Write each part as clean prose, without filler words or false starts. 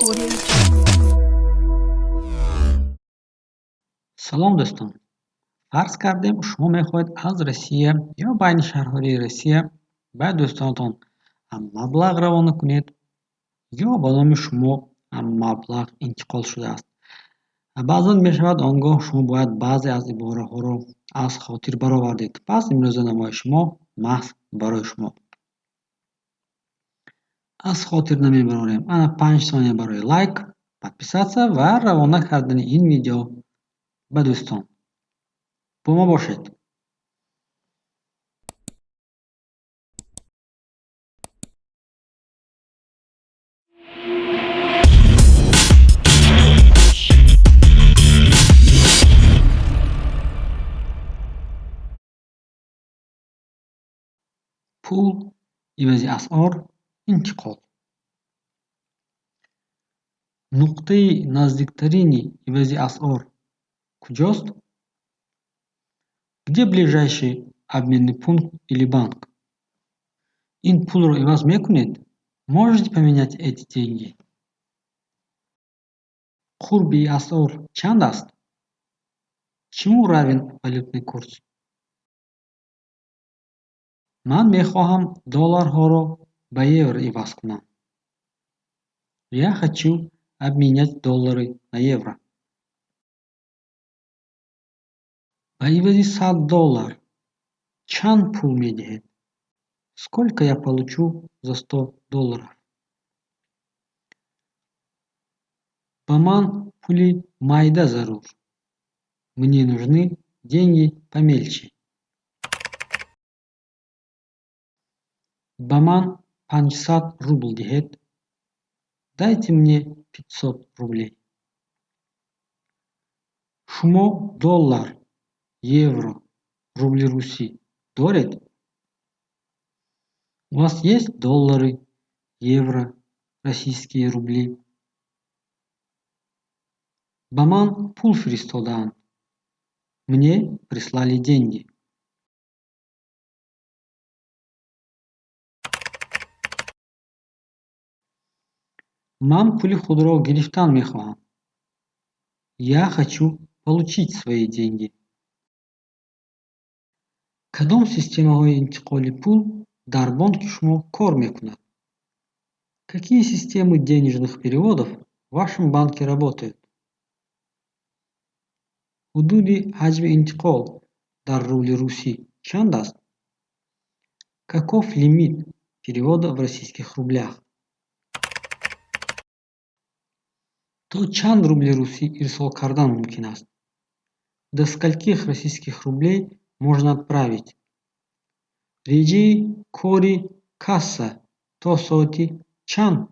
Audio Jungle. Салом, дӯстон! Фарз кардем, шумо мехоҳед аз Россия ё байни шаҳрҳои Россия ба дӯстонатон маблағ равона кунед ё ба номи шумо маблағ интиқол шудааст. Баъзан мешавад, он гоҳ шумо бояд баъзе аз ибораҳоро аз хотир баровардед. Пас имрӯза намоиши мо маҳз барои шумо. Аз хотир намебарорем. Ана 5 сония барои лайк, подписаться ва равона кардани ин видео ба дӯстон. Бо мо бошед. Пул, ивази асъор, интиқол. Нуқтаи наздиктарини ивази асъор куҷост? Где ближайший обменный пункт или банк? Ин пулро иваз мекунед? Можете поменять эти деньги? Қурби асъор чанд аст? Чему равен валютный курс? Ман мехоҳам долларҳоро ба евро иваз кунам. Я хочу обменять доллары на евро. Ба ивази 100 доллар чанд пул медиҳед? Сколько я получу за 100 долларов? Ба ман пули майда зарур. Мне нужны деньги помельче. Ба ман 500 рубл диҳед. Дайте мне 500 рублей. Шумо доллар, евро, рубли русӣ доред? У вас есть доллары, евро, российские рубли? Ба ман пул фиристодаанд. Мне прислали деньги. Ман пули худро гирифтан мехоҳам. Я хочу получить свои деньги. Кадом системаҳои интиқоли пул дар бонки шумо кор мекунад? Какие системы денежных переводов в вашем банке работают? Ҳудуди ҳаҷми интиқол дар рубли русӣ чанд аст? Каков лимит перевода в российских рублях? То чанд рубли русӣ ирсол кардан мумкин аст? До скольких российских рублей можно отправить? Реҷаи кори касса то соати чанд?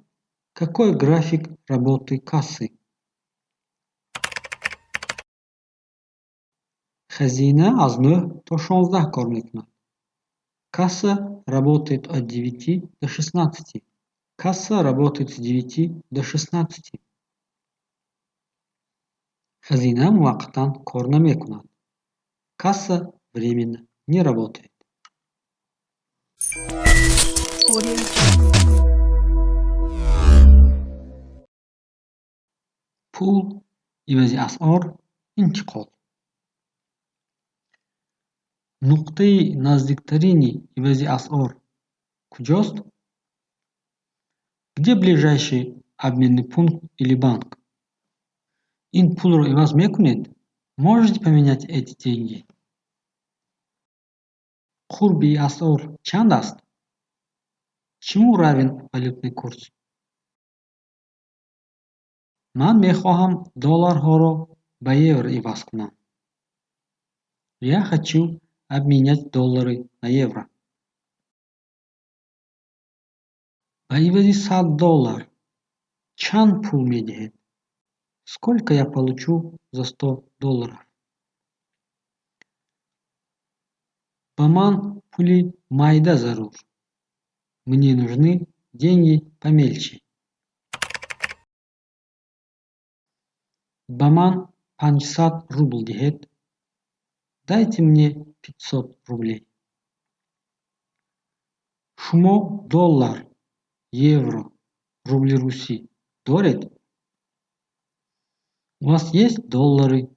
Какой график работы кассы? Хазина аз 9 то 16 кор мекунад. Касса работает от 9 до 16. Касса работает с 9 до 16. Хазина муваққатан кор намекунад. Касса временно не работает. Audio Jungle. Пул, ивази асъор, интиқол. Нуқтаи наздиктарини ивази асъор куҷост? Где ближайший обменный пункт или банк? Ин пулро иваз мекунед? Можете поменять эти деньги? Қурби асъор чанд аст? Чему равен валютный курс? Ман мехоҳам долларҳоро ба евро иваз кунам. Я хочу обменять доллары на евро. Ба ивази 100 доллар чанд пул медиҳед? Сколько я получу за 100 долларов? Ба ман пули майда зарур. Мне нужны деньги помельче. Ба ман 500 рубл диҳед. Дайте мне 500 рублей. Шумо доллар, евро, рубли русӣ доред? У вас есть доллары,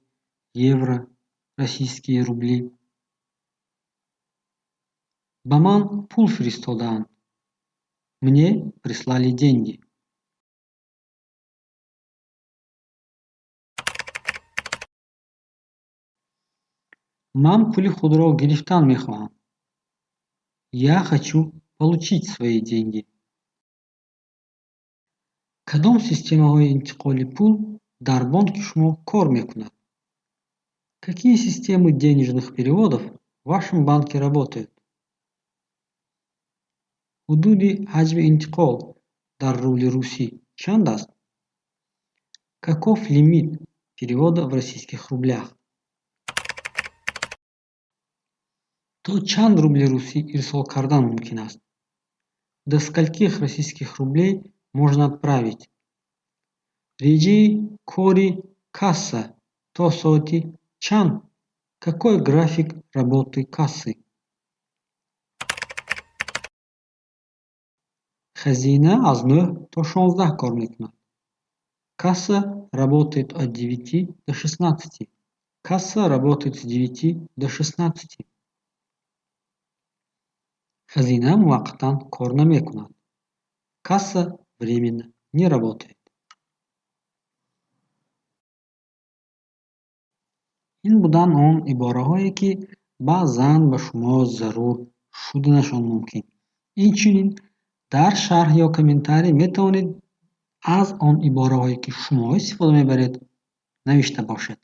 евро, российские рубли? Ба ман пул фиристодаанд. Мне прислали деньги. Ман пули худро гирифтан мехоҳам. Я хочу получить свои деньги. Кадом системаҳои интиқоли пул дар бонки шумо кор мекунад? Какие системы денежных переводов в вашем банке работают? Ҳудуди ҳаҷми интиқол дар рубли русӣ чанд аст? Каков лимит перевода в российских рублях? То чанд рубли русӣ ирсол кардан мумкин аст? До скольких российских рублей можно отправить? Реҷаи кори касса то соати чанд? Какой график работы кассы? Хазина аз 9 то 16 кор мекунад. Касса работает от 9 до 16. Касса работает с 9 до 16. Хазина муваққатан кор намекунад. Касса временно не работает. Ин буданд он ибораҳое, ки баъзан ба шумо зарур шуданашон мумкин. Инчунин дар шарҳ ё комментарий метавонед аз он ибораҳое, ки шумо истифода мебаред, навишта бошед.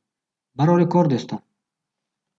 Барори кор, дӯстон!